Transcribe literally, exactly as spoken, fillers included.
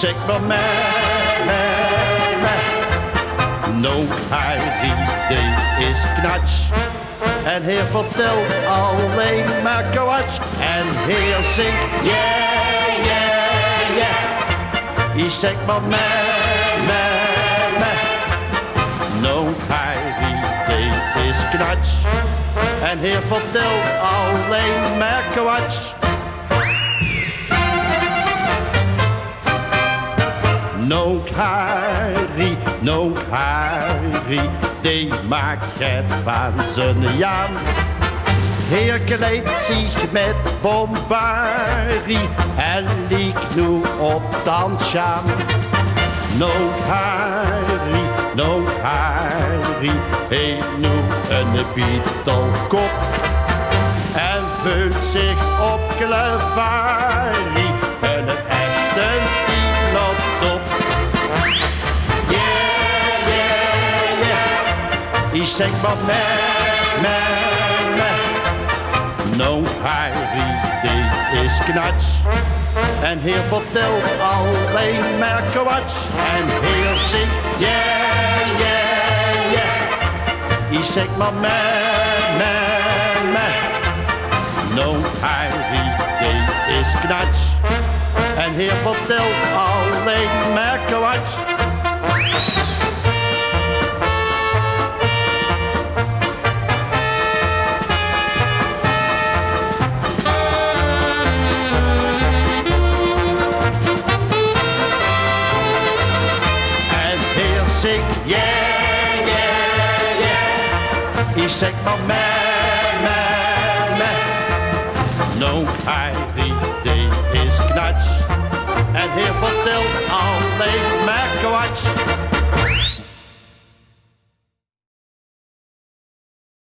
Zèk mer mè, mè, mè. Nonk Harry, dee is knats. En heer vertèlt allein mer kwats. En heer zink: jè, jè, jè. Iech zèk mer mè, mè, mè. Nonk Harry, dee is knats. En heer vertèlt allein mer kwats. Nonk Harry, nonk Harry, dee maak get vaan ziene jaan. Heer kleid ziech mèt bombarie en liek noe op Tante Sjaan. Nonk Harry, nonk Harry, heet noe 'ne bietelkop. En veult ziech op Klevarie 'nen echten tienertop. Jè, jè, jè. Iech zèk mer mè, mè, mè. Nonk Harry, dee is knats. En heer vertèlt allein mer kwats. En heer zink: jè, jè, jè. Iech zèk mer mè, mè, mè. Nonk Harry, dee is knats. En heer vertèlt allein mer kwats. En heer zink: jè, jè, jè. Iech zèk mer mè, mè, mè. Nonk Harry, dee is knats. En heer vertèlt